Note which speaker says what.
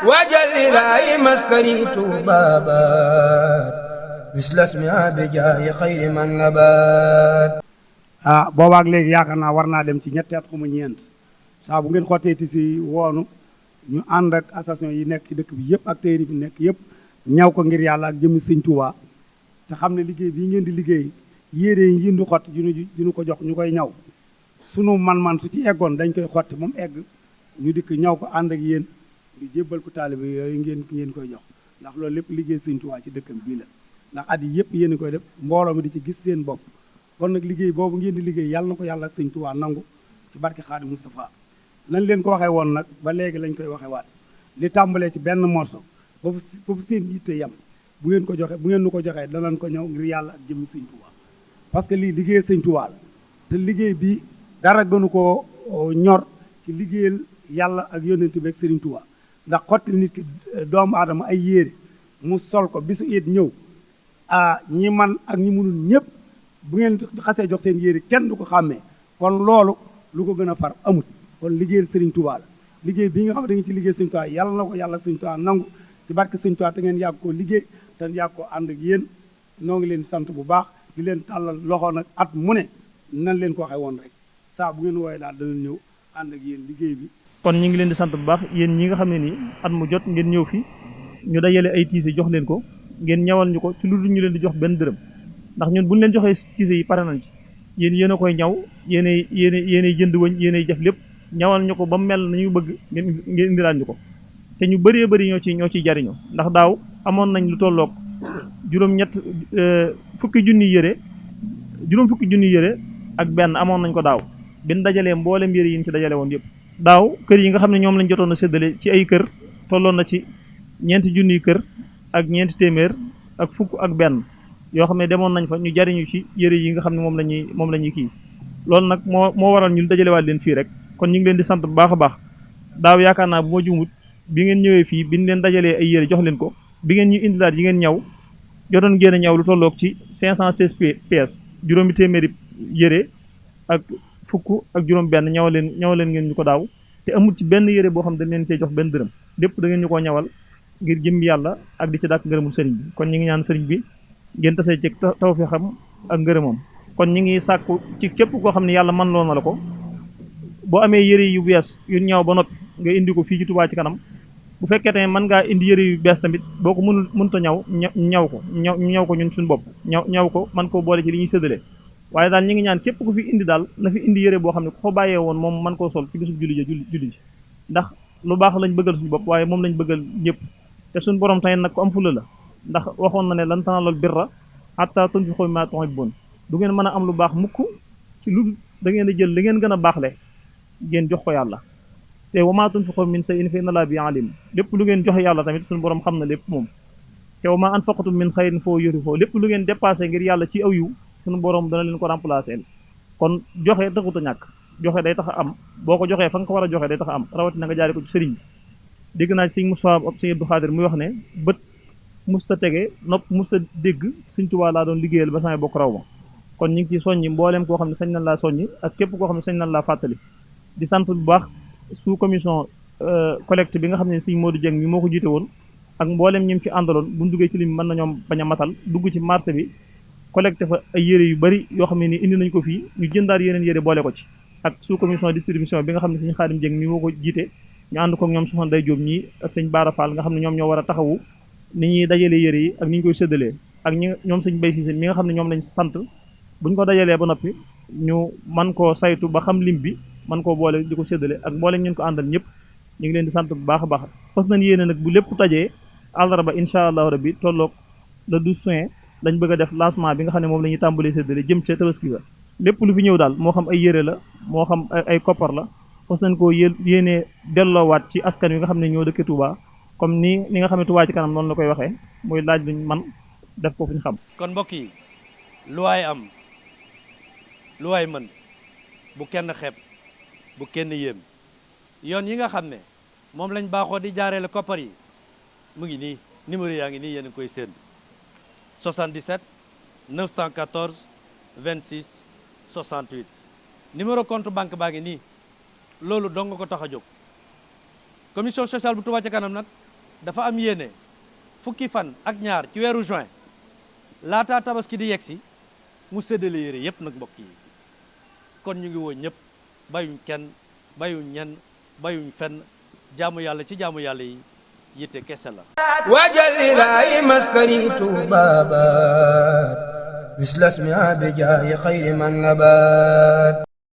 Speaker 1: wajal ilaahi maskani tuubaabaat misla ismihaa bijaahi xayri man nabaat.
Speaker 2: boobaak léegi yaakaar naa war naa dem ci ñetti at xuma ñeent saa bu ngeen xottee ti si woonu ñu ànd ak association yi nekk ci dëkk bi yëpp ak téeri bi nekk yëpp ñaw ko ngir yàlla ak jëmmi sëñ Tuubaa te xam ne liggéey bii ngeen di liggéey yére yi ngeen di xotti dinu ko jox ñu koy ñaw sunu man-man su ci eggoon dañ koy xotti moom egg ñu dikk ñaw ko ànd ak yéen ñu jébbal ko taalibe yooyu ngeen koy jox ndax loolu lépp liggéey sëñ Tuubaa ci dëkkam bii la ndax at yi yëpp yéen koy def mbooloo mi di ci gis seen bopp kon nag liggéey boobu ngeen di liggéey yàlla na ko yàlla ak sëñ Tuubaa nangu ci barke Xaadim Moustapha nañ leen ko waxee woon nag ba léegi lañ koy waxee waat li tàmbalee ci benn morceau foofu seen yitte yam bu ngeen ko joxe bu ngeen nu ko joxee danañ ko ñëw ngir yàlla ak jëmmi sëñ Tuubaa parce que lii liggéey sëñ Tuubaa la te liggéey bi dara gënu ko ñor ci liggéeyal yàlla ak yónnent bi ak sëriñ Tuubaa ndax xotti nit ki doomu aadama ay yére mu sol ko bisu it ñëw ñi man ak ñi mënul ñëpp bu ngeen xasee jox seen yére kenn du ko xàmmee kon loolu lu ko gën a far amut kon liggéeyal sëriñ Tuubaa la liggéey bii nga xam ne da ngeen ci liggéey sëñ Tuubaa yàlla na ko yàlla sëñ Tuubaa nangu ci barke sëñ Tuubaa te ngeen yàgg koo liggéey te yàgg koo ànd ak yéen noo ngi leen sant bu baax di leen tàllal loxo nag at mu ne nan leen ko waxee woon rek saa bu ngeen wooyee daal danañ ñëw ànd ak yéen liggéey bi.
Speaker 3: kon ñu ngi leen di sant bu baax yéen ñi nga xam ne nii at mu jot ngeen ñëw fi ñu dajale ay tiise jox leen ko ngeen ñawal ñu ko ci lu dul ñu leen di jox benn dërëm ndax ñun bu ñu leen joxee tiise yi pare nañ ci yéen a koy ñaw yéenay jënd wëñ yéenay def lépp ñawal ñu ko ba mu mel nañu bëgg ngeen indilaat ñu ko te ñu bëree bëri ñoo ciy jariñoo ndax daaw amoon nañ lu tolloog juróom fukki junni yére ak benn amoon nañ ko daaw bin dajalee mboolem yére yi ñu ci dajale woon yëpp daaw kër yi nga xam ne ñoom lañ jotoon a séddale ci ay kër tolloon na ci ñeenti junniy kër ak ñeenti téeméer ak fukk ak benn yoo xam ne demoon nañ fa ñu jariñu ci yére yi nga xam ne moom la ñuy kii loolu nag moo waral ñu dajalewaat leen fii rek kon ñu ngi leen di sant bu baax a baax daaw yaakaar naa bu ma juumut bi ngeen ñëwee fii bi ñu leen dajalee ay yére jox leen ko bi ngeen ñu indilaat yi ngeen ñaw jotoon ngeen a ñaw lu tolloog ci 516 pièces juróomi téeméeri yére ak fukk ak juróom benn ñawal leen ngeen ñu ko daaw te amul ci benn yére boo xam dañ leen cee jox benn dërëm lépp da ngeen ñu koo ñawal ngir jëm yàlla ak di ci dàkk ngërëmul sëriñ bi kon ñu ngi ñaan sëriñ bi ngeen tasee ci taw fi xam ak ngërëmam kon ñu ngi sàkku ci képp koo xam ne yàlla mën loo na la ko boo amee yére yu bees yu ñaw ba noppi nga indi ko fii ci Touba ci kanam bu fekkee tamit mën ngaa indi yére yu bees tamit boo ko mënut a ñaw ko ñun suñu bopp ñaw ko man koo boole ci li ñuy séddale waaye daal ñu ngi ñaan képp ku fi indi daal na fi indi yére boo xam ne ku ko bàyyee woon moom man koo sol ci bisub julli ji ndax lu baax lañ bëggal suñu bopp waaye moom lañ bëggal ñëpp te suñu borom tamit nag ko am fula la ndax waxoon na ne lan tanaalul birra hattaa tunfiqu mimmaa tuhibbuun du ngeen mën a am lu baax mukk ci lu da ngeen a jël li ngeen gën a baaxle ngeen jox ko yàlla te wa maa tunfiqu min shay'in fa inna Allaaha bihi aliim lépp lu ngeen joxe yàlla tamit suñu borom xam na lépp moom te wa maa anfaqtum min xayrin fa huwa yukhlifuhu lépp lu ngeen dépassé ngir yàlla ci aw yiw suñu borom dana leen ko remplacer kon joxe taxut a ñàkk joxe day tax a am boo ko joxee fa nga ko war a joxe day tax a am rawatina nga jaare ko ci sëriñ bi dégg naa ci sëñ Moussa ak sëñ Abdou Khadir muy wax ne bët musta tege nopp musta dégg Sëñ Tuubaa laa doon liggéeyal ba samay bokk raw ma kon ñu ngi ci soññi mbooleem koo xam ne sañ nañ laa soññi ak képp koo xam ne sañ nañ laa fàttali di sant bu baax sous commission collecte bi nga xam ne sëñ Modou Dieng mi moo ko jiite woon ak mbooleem ñi mu ci àndaloon bu ñu duggee ci lim mën na ñoom bañ a matal dugg ci marché bi collecté fa ay yére yu bari yoo xam ne ni indi nañ ko fii ñu jëndaat yeneen yére boole ko ci ak sous commission distribution bi nga xam ne sëñ Xaadim Dieng mi moo ko jiite ñu ànd ko ak ñoom soxna Day Jóob ñii ak sëñ Baara Fall nga xam ne ñoom ñoo war a taxawu ni ñuy dajale yére yi ak ni ñu koy séddalee ak ñoom sëñ Bay Siise mi nga xam ne ñoom lañ sant buñ ko dajalee ba noppi ñu man koo saytu ba xam lim bi man koo boole di ko séddale ak mboolem ñu ko àndal ñëpp ñu ngi leen di sant bu baax a baax fas nañ yéene nag bu lépp tajee àllarba incha allahu rabbi tolloog le 12 juin lañ bëgg a def lancement bi nga xam ne moom la ñuy tàmbalee séddale jëm ca tabaski ba lépp lu fi ñëw daal moo xam ay yére la moo xam ay koppar la fas nañ koo yéenee delloowaat ci askan wi nga xam ne ñoo dëkkee Touba comme ni nga xam ne Touba ci kanam noonu la koy waxee muy laaj luñ man def ko fu ñu xam.
Speaker 4: kon mbokk yi lu waay am lu waay mën bu kenn xeeb bu kenn yéem yoon yi nga xam ne moom lañ baaxoo di jaareele koppar yi mu ngi nii numéro yaa ngi nii yéen a ngi koy séen 77 914 26 68 numéro compte banque baa ngi nii loolu dong nga ko tax a jóg commission sociale bu Touba ca kanam nag dafa am yéene fukki fan ak ñaar ci weeru juin laataa tabaski di yegsi mu séddale yére yépp nag mbokk yi kon ñu ngi woo ñëpp bayuñ kenn bayuñ ñenn bayuñ fenn jaamu yàlla ci jaamu yàlla yi yitte kese la
Speaker 1: wajal ilaahi maskani tuubaabaat mislas mi abijaayi xayri man nabaat